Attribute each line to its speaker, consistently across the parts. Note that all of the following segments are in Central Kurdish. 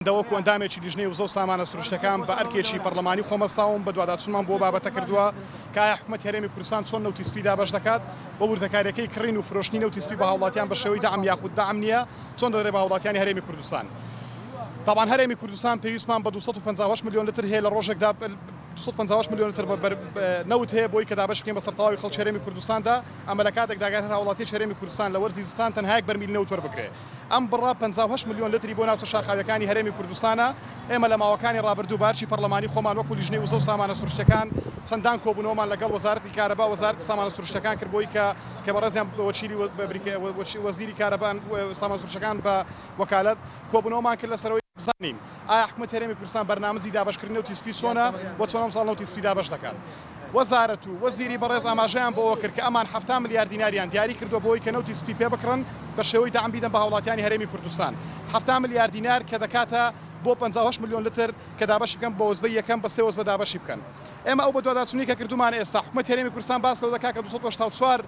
Speaker 1: بەندە وەکو ئەندامێکی لیژنەی وزە و سامانە سروشتەکان بە ئەرکێکی پەرلەمانی خۆم هەستاوم، بەدواداچوونمان بۆ بابەتە کردووە کە ئایا حکومەتی هەرێمی کوردستان چۆن نەوتی سپی دابەش دەکات و وردەکارییەکەی کڕین و فرۆشتنی نەوتی سپی بە هاوڵاتیان بە شێوەی دەعم یاخود دەعم نییە چۆن دەدرێت بە هاوڵاتیانی هەرێمی کوردستان. تەبعەن هەرێمی کوردستان پێویستمان بە 258 ملیۆن لتر هەیە لە ڕۆژێکدا 258 ملیۆن لتر نەوت هەیە بۆی کە دابەش بکەین بەسەر تەواوی خەڵکی هەرێمی کوردستاندا، ئەمە لە کاتێکدا گەر هەر هاوڵاتیەکی هەرێمی کوردستان لە وەرزی زستان تەنها یەک بەرمیل نەوت وەربگرێ ئەم بڕە 58 ملیۆن لتری بۆ ناوچە شاخاویەکانی هەرێمی کوردستانە. ئێمە لە ماوەکانی ڕابردوو بە ئەرکی پەرلەمانی خۆمان وەکو لیژنەی وزە و سامانە سروشتیەکان چەندان کۆبوونەوەمان لەگەڵ وەزارەتی کارەبا و وەزارەتی سامانە سروشتیەکان کرد بۆی کە کە بەڕێزیان وەکیلی وەزیری کارەبا سامانە سروشتیەکان بە وەکالەت کۆبوونەوەمان کرد لەسەر ئەوەی بزانین ئایا حکومەتی هەرێمی کوردستان بەرنامجی دابەشکردنی نەوتی سپی چۆنە و چۆن ئەمساڵ نەوتی سپی دابەش دەکات. وەزارەت و وەزیری بەڕێز ئاماژەیان بەوە کرد کە ئەمان 70 ملیار دیناریان دیاری کردووە بۆی کە نەوتی سپی پێ بکڕن بە شێوەی دەعم بیدەن بە هاوڵاتیانی هەرێمی کوردستان 70 ملیار دینار کە دەکاتە بۆ 58 ملیۆن لتر کە دابەشی بکەن بە وەزبەی یەکەم بە سێ وەزبە دابەشی بکەن ئێمە ئەو بەدواداچوونەی کە کردوومانە ئێستا حکومەتی هەرێمی کوردستان باس لەوە دەکات کە 284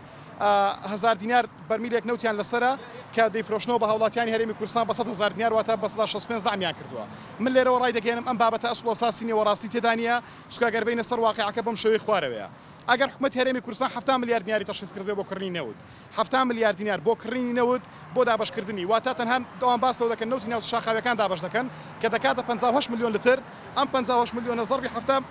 Speaker 1: هەزار دینار بەرمیلێک نەوتیان لەسەرە کە دەیفرۆشنەوە بە هاوڵاتیانی هەرێمی کوردستان بە 100 هەزار دینار واتە بە 65 دەعمیان کردووە من لێرەوە ڕایدەگەیەنم ئەم بابەتە ئەسڵ و ئەساسی نییە و ڕاستی تێدا نییە چونکە گەر بێینە سەر واقیعەکە بەم شێوەی خوارەوەیە ئەگەر حکومەتی هەرێمی کوردستان 70 ملیار دیناری تەشخیص کردبێ بۆ کڕینی نەوت 70 ملیار دینار بۆ کڕینی نەوت بۆ دابەشکردنی واتە تەنها ئەوان باس لەوە دەکەن نەوتی ناوچە شاخاویەکان دابەش دەکەن کە دەکاتە 58 ملیۆن لتر ئەم 58 ملیۆنە زەربی 70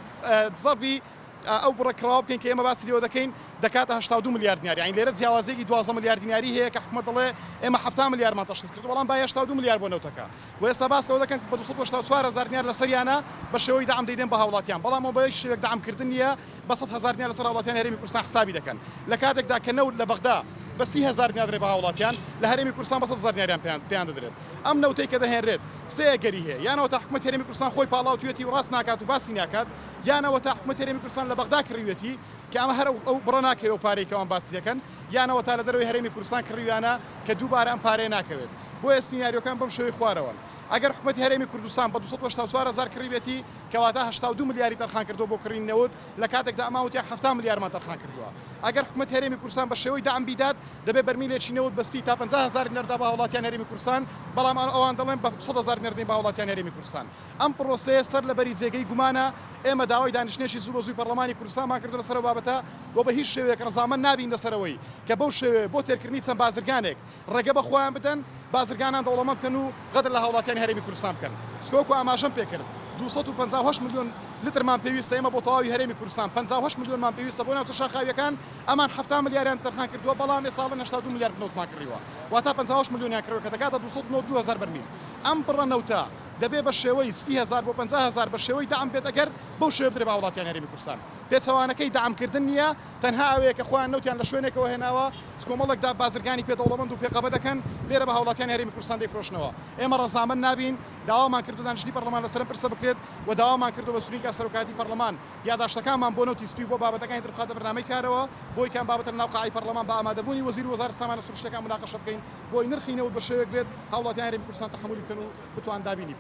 Speaker 1: زەربی ئەو بڕە کڕاوە بکەین کە ئێمە باسی لێوە دەکەین دەکاتە 82 ملیار دینار یانی لێرە جیاوازیەکی 12 ملیار دیناری هەیە کە حکومەت دەڵێ ئێمە 70 ملیارمان تەشخیص کردو بەڵام بای 82 ملیار بۆ نەوتەکە و ئێستا باس لەوە دەکەن بە 284 هەزار دینار لەسەریانە بە شێوەی دەعم دەیدەن بە هاوڵاتیان بەڵام ئەوە بە هیچ شێوەیەک دەعم کردن نییە بە 100 هەزار دینار لەسەر هاوڵاتیانی هەرێمی کوردستان حسابی دەکەن لە کاتێکدا کە نەوت لە بەغدا بە 30 هەزار دینار دەدرێت بە هاوڵاتیان لە هەرێمی کوردستان بە 100 هەزار دیناریان پێیان دەدرێت ئەم نەوتەی کە دەهێنرێت سێ ئەگەری هەیە یان ئەوەتا حکومەتی هەرێمی کوردستان خۆی پاڵاوتویەتی و ڕاست ناکات و باسی ناکات یان ئەوەتا حکومەتی هەرێمی کوردستان لە بەغدا کڕیویەتی کە ئەمە هەر ئەو بڕە ناکەوێت ئەو پارەی کە ئەوان باسی دەکەن یان ئەوەتا لە دەرەوەی هەرێمی کوردستان کڕیویانە کە دووبارە ئەم پارەیە ناکەوێت بۆیە سیناریۆکان بەم شێوەی خوارەوەن ئەگەر حکومەتی هەرێمی کوردستان بە 284 هەزار کڕیبێتی کەواتە 82 ملیاری تەرخان کردووە بۆ کڕینی نەوت لە کاتێکدا ئەمان وتیان 70 ملیارمان تەرخان کردووە ئەگەر حکومەتی هەرێمی کوردستان بە شێوەی دەعم بیدات دەبێت بەرمیلێکی نەوت بە 30 تا 50 هەزار دینار دا بە هاوڵاتیان هەرێمی کوردستان بەڵام ئەوان دەڵێن بە 100 هەزار دینار دەین بە هاوڵاتیان هەرێمی کوردستان ئەم پڕۆسەیە سەر لە بەری جێگەی گومانە، ئێمە داوای دانیشتنێکی زوو بە زووی پەڕلەمانی کوردستانمان کردوە لەسەر ئەو بابەتە و بە هیچ شێوەیەک ڕەزامەند نابین لەسەر ئەوەی کە بەو شێوەیە بۆ تێرکردنی چەند بازرگانێک ڕێگە بە خۆیان بدەن بازرگانان دەوڵەمەند بکەن و غەدر لە هاوڵاتیانی هەرێمی کوردستان بکەن. چونکە وەکو ئاماژەم پێکرد 258 ملیۆن لترمان پێویستە ئێمە بۆ تەواوی هەرێمی کوردستان 58 ملیۆنمان پێویستە بۆ ناوچە شاخاویەکان ئەمان 70 ملیاریان تەرخان کردووە بەڵام ئێستا ئەڵێن 82 ملیار نەوتمان کڕیوە واتە 58 ملیۆنیان کڕیوە کە دەکاتە 292 هەزار بەرمیل ئەم بڕە نەوتە دەبێ بە شێوەی 30 هەزار بۆ 50 هەزار بە شێوەی دەعم بێت ئەگەر بەو شێوەیە بدرێ بە هاوڵاتیانی هەرێمی کوردستان پێچەوانەکەی دەعم کردن نییە تەنها ئەوەیە کە خۆیان نەوتیان لە شوێنێکەوە هێناوە کۆمەڵێک دا بازرگانی پێ دەوڵەمەند و پێ قەبە دەکەن لێرە بە هاوڵاتیانی هەرێمی کوردستان دەیفرۆشنەوە ئێمە ڕەزامەند نابین داوامان کردو دانیشتنی پەرلەمان لەسەر ئەم پرسە بکرێت و داوامان کردو بە سورینکا سەرۆکایەتی پەرلەمان یاداشتەکانمان بۆ نەوتی سپی و بۆ بابەتەکانی تر بخاتە بەرنامەی کارەوە بۆی کە ئەم بابەتە لەناو قاعەی پەرلەمان بە ئامادەبوونی وەزیر و وەزارەت سامانە سروشتیەکان موناقەشە بکەین بۆی نرخی نەوت بە شێوەیەک بێت هاوڵاتیانی هەرێمی کوردستان تەحەمولی بکەن و بتوان دابینی بکەن.